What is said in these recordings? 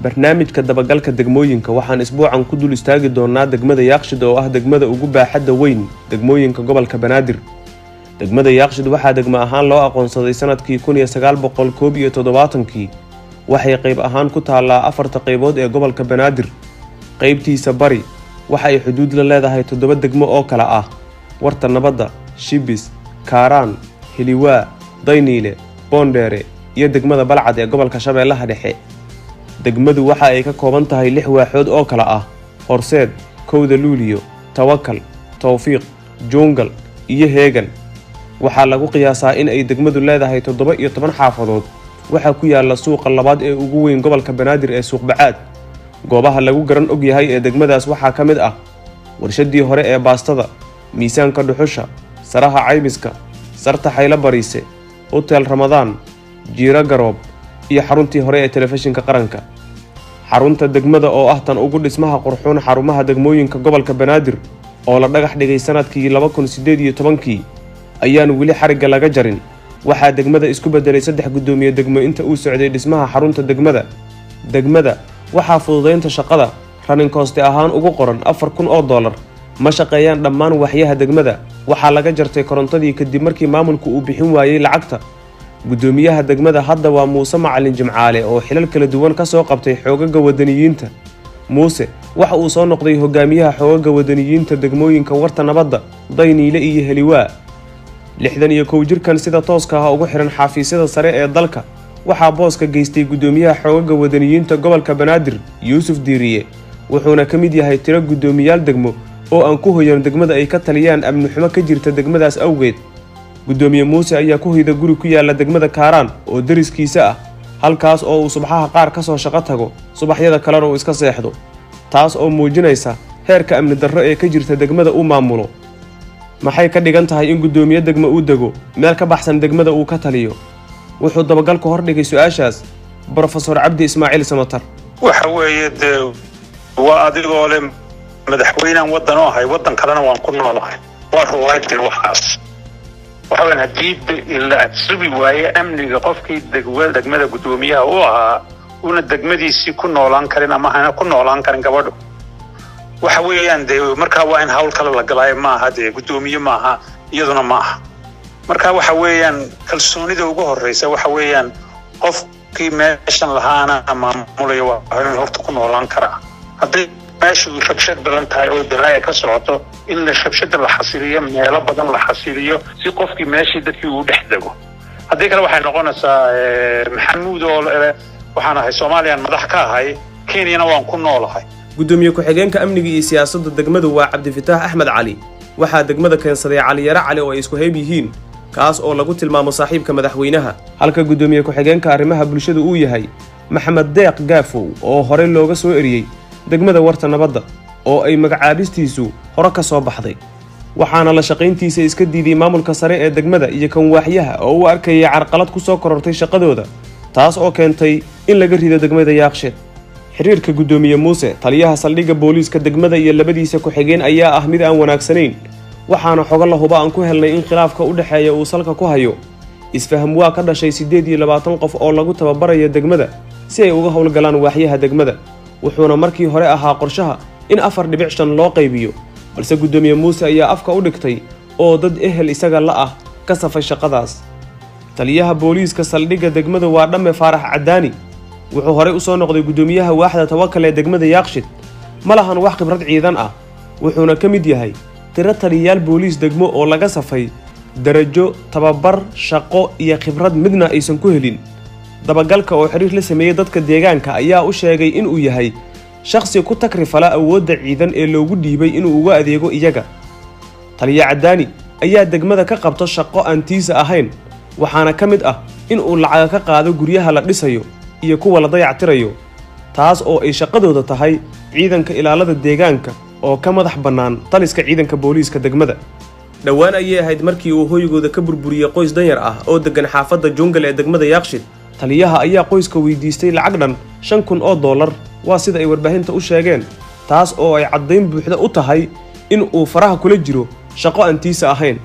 Barnaamijka dabagalka degmooyinka waxaan isbuucan ku dul istaagi doonaa degmada Yaaqshid, oo ah degmada ugu baaxadda weyn degmooyinka gobolka Banaadir. Degmada Yaaqshid waxaa degmo ahaan loo aqoonsaday sanadkii 1971-kii. Waxay qayb ahaan ku taallaa afarta qaybood ee gobolka Banaadir. Qaybtiisa bari waxa ay xuduud la leedahay toddoba degmo oo kale ah: Warta Nabadda, Shibis, Kaaraan, Heliwaa, Dayniile, Boondheere iyo degmada Balcad ee gobolka Shabeellaha Dhexe. Degmadu waxa ay ka kooban tahay lix waaxood oo kale ah: Horseed, Kowda Luuliyo, Tawakal, Towfiiq, Juungal iyo Heegan. Waxaa lagu qiyaasaa in ay degmadu leedahay 17 xaafadood. Waxaa ku yaala suuqa labaad ee ugu weyn gobolka Banaadir ee Suuqbacaad. Goobaha lagu garan og yahay ee degmadaas waxaa ka mid ah warshadii hore ee baastada, miisaanka dhuxusha, saraha caymiska, sarta Xaylo Bariise, Hotel Ramadaan, Jiiro Garoob iyo xaruntii hore ee telefishinka qaranka. Xarunta degmada, oo ah tan ugu dhismaha qurxuun xarumaha degmooyinka gobolka Banaadir, oo la dhagax dhigay sanadkii 2018-kii, ayaan weli xarigga laga jarin. Waxaa degmada isku bedelay saddex guddoomiye degmo inta uu socday dhismaha xarunta degmada. Degmada waxaa fududaynta shaqada running cost ahaan ugu qoran $4,000. Ma shaqeeyaan dhammaan waxyaha degmada. Waxaa laga jartay korontadii kadib markii maamulku uu bixin waayey lacagta. Guddoomiyaha degmada hadda waa Muuse Macalin Jimcaale, oo xilal kala duwan ka soo qabtay xoogaga wadaniyiinta. Muuse waxa uu soo noqday hogaamiyaha xoogaga wadaniyiinta degmooyinka Warta Nabadda, Dayniile iyo Heliwaa. 61 jirkan sida tooska ah ugu xiran xafiisyada sare ee dalka waxaa booska geystay guddoomiyaha xoogaga wadaniyiinta gobolka Banaadir, Yuusuf Diiriye, wuxuuna ka mid yahay tiro guddoomiyaal degmo oo aan ku hoyan degmada ay ka taliyaan amni xumo ka jirta degmadaas awgeed. Guddoomiye Muuse ayaa ku hoyda guri ku yaala degmada Kaaraan oo deriskiisa ah, halkaas oo uu subaxaha qaar ka soo shaqo tago, subaxyada kalena uu iska seexdo, taas oo muujinaysa heerka amni darro ee ka jirta degmada uu maamulo. Maxay ka dhigan tahay in guddoomiye degmo uu dego meel ka baxsan degmada uu ka taliyo? Wuxuu dabagalku hordhigay su-aashaas Brofesor Cabdi Ismaaciil Samatar. Waxa weeye dee, waa adigoo le madaxweynaan waddan oo ahay, waddan kalena waan ku noolahay. Waa ruwaayadii waxaas. Waxa weyan, haddii la sugi waaye amniga, qofkii degmada guddoomiyaha u ahaa una degmadiisii ku noolaan karin ama hana ku noolaan karin gabadhu, waxa weeyaan dee markaa waa in hawl kale la galaayo. Maaha dee, guddoomiye maaha, iyaduna ma aha. Marka waxa weeyaan, kalsoonida ugu horreysa waxa weeyaan qofkii meeshan lahaana maamulaya waa inuu horta ku noolaan karaa. Hadday meeshu rabshad badan tahay oo dalaaya ka socoto, in la rabshada la xasiliyo, meelo badan la xasiliyo, si qofkii meeshii dadkii uu dhex dego. Haddii kale waxay noqonaysaa Maxamuud oo waxaan ahay Soomaaliyaan madax ka ahay, Kenyana waan ku noolahay. Guddoomiye ku-xigeenka amniga iyo siyaasadda degmadu waa Cabdifataax Axmed Cali. Waxaa degmada keensaday Caliyare Cali oo ay isku hayb yihiin, kaas oo lagu tilmaamo saaxiibka madaxweynaha, halka guddoomiye ku-xigeenka arrimaha bulshadu uu yahay Maxamed Deeq Gaafow, oo horey looga soo eriyey degmada Warta Nabadda oo ay magacaabistiisu hore ka soo baxday. Waxaana la shaqayntiisa iska diiday maamulka sare ee degmada iyo kan waaxyaha, oo u arkayay carqalad ku soo korortay shaqadooda, taas oo keentay in laga rido degmada Yaaqsheed. Xiriirka guddoomiye Muuse, taliyaha saldhigga booliiska degmada iyo labadiisa ku-xigeen ayaa ah mid aan wanaagsanayn. Waxaana xogo la huba aan ku helnay in khilaafka u dhexeeya uu salka ku hayo isfaham waa ka dhashay 28 qof oo lagu tababarayo degmada si ay uga howlgalaan waaxyaha degmada. Wuxuuna markii hore ahaa qorshaha in 4.5 loo qaybiyo, balse guddoomiye Muuse ayaa afka u dhigtay oo dad ehel isaga la ah ka safay shaqadaas. Taliyaha booliiska saldhigga degmada waa Dhamme Faarax Cadaani. Wuxuu horey u soo noqday guddoomiyaha waaxda Tawakal ee degmada Yaaqshid. Ma lahan wax khibrad ciidan ah, wuxuuna ka mid yahay tiro taliyayaal booliis degmo oo laga safay darajo, tababar, shaqo iyo khibrad midna aysan ku helin. Dabagalka oo xiriir la sameeyey dadka deegaanka ayaa u sheegay inuu yahay shakhsi ku takrifala awoodda ciidan ee loogu dhiibay inuu uga adeego iyaga. Taliya Cadaani ayaa degmada ka qabto shaqo aan tiisa ahayn, waxaana ka mid ah in uu lacaga ka qaado guryaha la dhisayo iyo kuwa la dayactirayo, taas oo ay shaqadooda tahay ciidanka ilaalada deegaanka oo ka madax bannaan taliska ciidanka booliiska degmada. Dhowaan ayay ahayd markii uu hoygooda ka burburiyey qoys danyar ah oo deggan xaafadda Jungal ee degmada Yaaqshid. Taliyaha ayaa qoyska weydiistay lacag dhan $5,000, waa sida ay warbaahinta u sheegeen, taas oo ay caddayn buuxda u tahay in uu faraha kula jiro shaqo aan tiisa ahayn.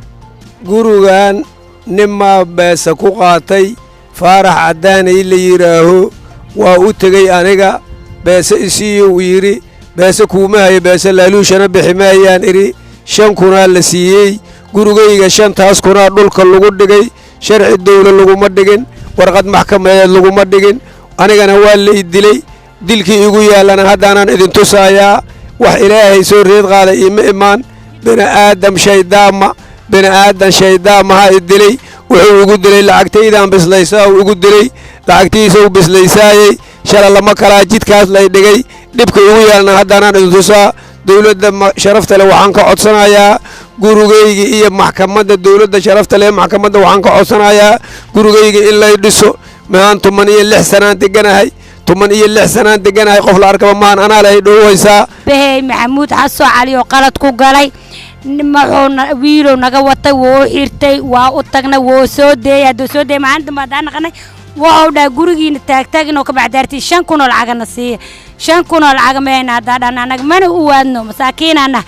Gurigan nimaa beesa ku qaatay, Faarax Caddaanay la yidhaaho. Waa u tegey aniga. Beese isiiyuu yidhi, beese kuuma hayo, beese laaluushana bixi maayaan idhi. 5,000-aa la siiyey gurigayga. 5-taas kunaa dhulka lagu dhigay. Sharci dawla laguma dhigin, warqad maxkamadeed laguma dhigin. Anigana waa la i dilay. Dilkii igu yaallana haddaanaan idin tusayaa. Wax Ilaahay soo reed qaaday iima imaan. Bini'aadam shayddaama, bini'aadan shayddaamaha i dilay. Wuxuu igu dilay lacagtaydaan bislaysaa uu igu dilay, lacagtiisa u bislaysaayey. Shala lama kalaa jidkaas lay dhigay. Dhibka igu yaalna haddaanaan idin tusaa. Dowladda sharafta leh waxaan ka codsanayaa gurigayga iyo maxkamadda. Dowladda sharafta leh, maxkamadda waxaan ka codsanayaa gurigayga in lay dhiso. Mahaan 16 sanaan deganahay, 16 sanaan deganahay. Qof la arkaba mahan, anaa lahay dhowhaysaa. Bahey Maxamuud Xaso Cali oo qalad ku galay, muxuuna wiilow naga watay, wuu u xirtay, waa u tagnay, wuu soo deeyay. Hadduu soo deeyay, maalin dambe haddaan naqanay, wuxuu dhahay gurigiina taagtaagin oo ka baxdaartay, 5,000 oo lacagana siiya. 5,000 oo lacaga mehayna haddaa dhan, annaga mana u waadno, masaakiinana.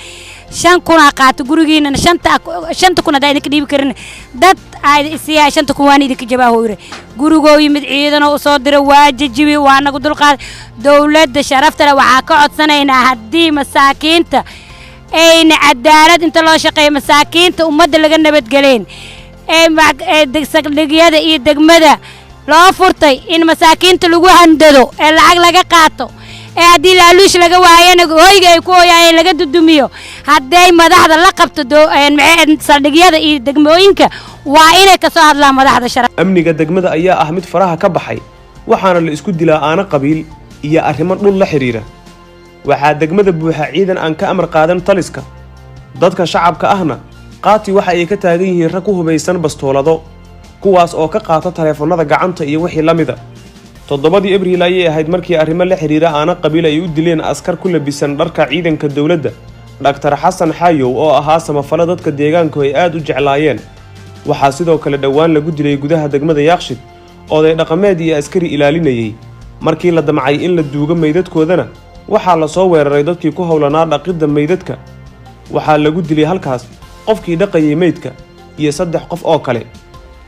5,000-aa qaato gurigiinana, 5-ta kun haddaa idinka dhiibi karin, dad aa isiiyaa, 5-ta kun waan idinka jabaa hooyre. Gurigoo yimid, ciidanoo usoo diray, waa jajibi, waa nagu dulqaaday. Dowladda sharafta leh waxaa ka codsanaynaa, haddii masaakiinta ayna cadaalad inta loo shaqeeyo masaakiinta ummadda laga nabadgeleen ee saldhigyada iyo degmada loo furtay in masaakiinta lagu handado ee lacag laga qaato, ee haddii laaluush laga waayana hoyga ay ku hooyaayeen laga dudumiyo, hadday madaxda la qabto saldhigyada iyo degmooyinka, waa inay ka soo hadlaan madaxda sharaf. Amniga degmada ayaa ah mid faraha ka baxay, waxaana la isku dilaa aano qabiil iyo arrimo dhul la xidhiidha. Waxaa degmada buuxa ciidan aan ka amar qaadan taliska. Dadka shacabka ahna qaati waxa ay ka taagan yihiin rag ku hubaysan bastoolado, kuwaas oo ka qaata taleefannada gacanta iyo wixii la mida. 7-dii Abriil ayay ahayd markii arrimo la xidhiira aana qabiil ay u dileen askar ku labisan dharka ciidanka dowladda Dhaktar Xasan Xaayow oo ahaa samafale dadka deegaanku ay aad u jeclaayeen. Waxaa sidoo kale dhowaan lagu dilay gudaha degmada Yaaqshid oday dhaqameed iyo askari ilaalinayay. Markii la damcay in la duugo meydadkoodana, waxaa la soo weeraray dadkii ku howlanaa dhaqidda meydadka. Waxaa lagu dilay halkaas qofkii dhaqayay meydka iyo saddex qof oo kale,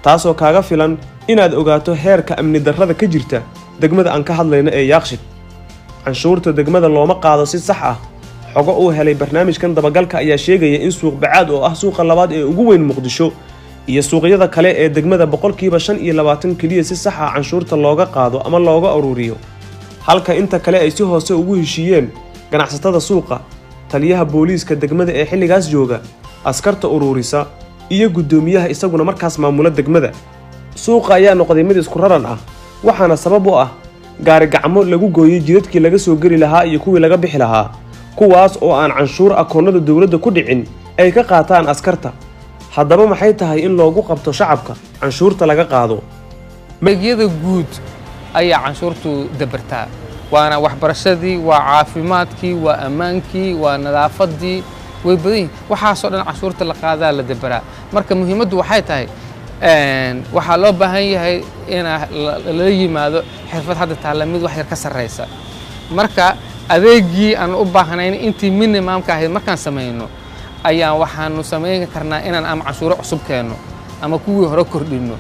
taasoo kaaga filan inaad ogaato heerka amni darrada ka jirta degmada aan ka hadlayno ee Yaaqshid. Canshuurta degmada looma qaado si sax ah. Xogo uu helay barnaamijkan dabagalka ayaa sheegaya in Suuq Bacaad, oo ah suuqa labaad ee ugu weyn Muqdisho, iyo suuqyada kale ee degmada 25% keliya si sax ah canshuurta looga qaado ama looga ururiyo, halka inta kale ay si hoose ugu heshiiyeen ganacsatada suuqa, taliyaha booliiska degmada ee xilligaas jooga, askarta ururisa iyo guddoomiyaha isaguna markaas maamula degmada. Suuqa ayaa noqday mid isku raran ah, waxaana sabab u ah gaari gacmo lagu gooyey jidadkii laga soo geli lahaa iyo kuwii laga bixi lahaa, kuwaas oo aan canshuur akoonnada dowladda ku dhicin ay ka qaataan askarta. Haddaba maxay tahay in loogu qabto shacabka canshuurta laga qaado? Adeegyada guud ayaa canshuurtu dabartaa, waana waxbarashadii, waa caafimaadkii, waa ammaankii, waa nadaafadii, way badan yihin. Waxaasoo dhan canshuurta la qaadaa la dabaraa. Marka muhiimaddu waxay tahay, waxaa loo baahan yahay in lala yimaado xirfad hadda taalla mid wax yar ka sarreysa. Marka adeegii aan u baahnayn intii minimumka ahayd markaan samayno, ayaan waxaanu samayn karnaa inaan ama canshuuro cusub keenno ama kuwii hore kordhinno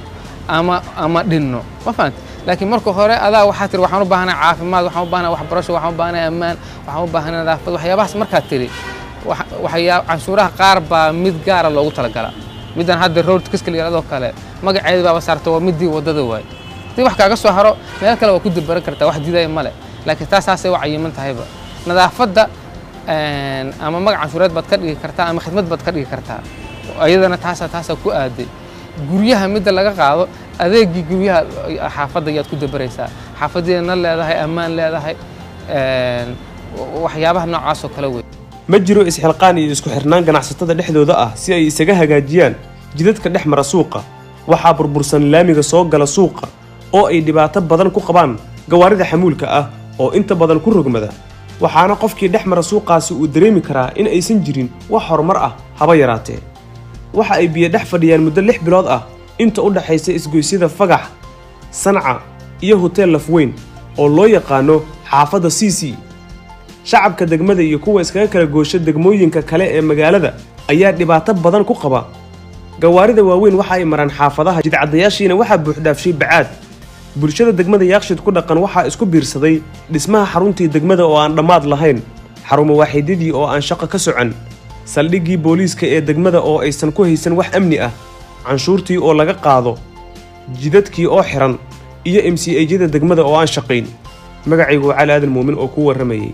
ama dhinno, ma fahamti? Laakiin marka hore adaa waxaa tiri waxaan u baahnay caafimaad, waxaan u baahnay waxbarasho, waxaan u baahnay ammaan, waxaan u baahnay nadaafad. Waxyaabahaas markaad tiri, waxyaa canshuuraha qaar baa mid gaara loogu talagalaa. Middan hadda road tax-ka la yidhahdo kale, magaceeda baaba saarta, waa midii waddada waay. Haddii wax kaaga soo haro, meel kale waa ku dabaran kartaa, wax diidaya male, laakiin taasaasay u cayiman tahayba. Nadaafadda ama magac canshuureed baad ka dhigi kartaa ama khidmad baad ka dhigi kartaa, ayadana taasaa ku aaday. Guryaha midda laga qaado, adeegii guryaha xaafadda ayaad ku dabaraysaa, xaafaddeena leedahay, ammaan leedahay, waxyaabaha noocaas oo kale wey. Ma jiro isxilqaan iyo isku xirnaan ganacsatada dhexdooda ah si ay isaga hagaajiyaan jidadka dhex mara suuqa. Waxaa burbursan laamiga soo gala suuqa oo ay dhibaato badan ku qabaan gawaarida xamuulka ah oo inta badan ku rogmada, waxaana qofkii dhex mara suuqaasi uu dareemi karaa in aysan jirin wax horumar ah haba yaraatee. Waxa ay biyo dhex fadhiyaan muddo 6 bilood ah inta u dhaxaysa isgoysyada Fagax, Sanca iyo Hotel Lafweyn oo loo yaqaano xaafadda CC. Shacabka degmada iyo kuwa iskaga kala goosha degmooyinka kale ee magaalada ayaa dhibaato badan ku qaba. Gawaarida waaweyn waxa ay maraan xaafadaha, jidcadayaashiina waxaa buuxdhaafshay bacaad. Bulshada degmada Yaaqshiid ku dhaqan waxaa isku biirsaday dhismaha xaruntii degmada oo aan dhammaad lahayn, xarumo waaxidyadii oo aan shaqo ka socon, saldhiggii booliiska ee degmada oo aysan ku haysan wax amni ah, canshuurtii oo laga qaado, jidadkii oo xiran iyo MCH-yada degmada oo aan shaqayn. Magacaygu waa Cali Aadan Muumin oo kuu warramayay.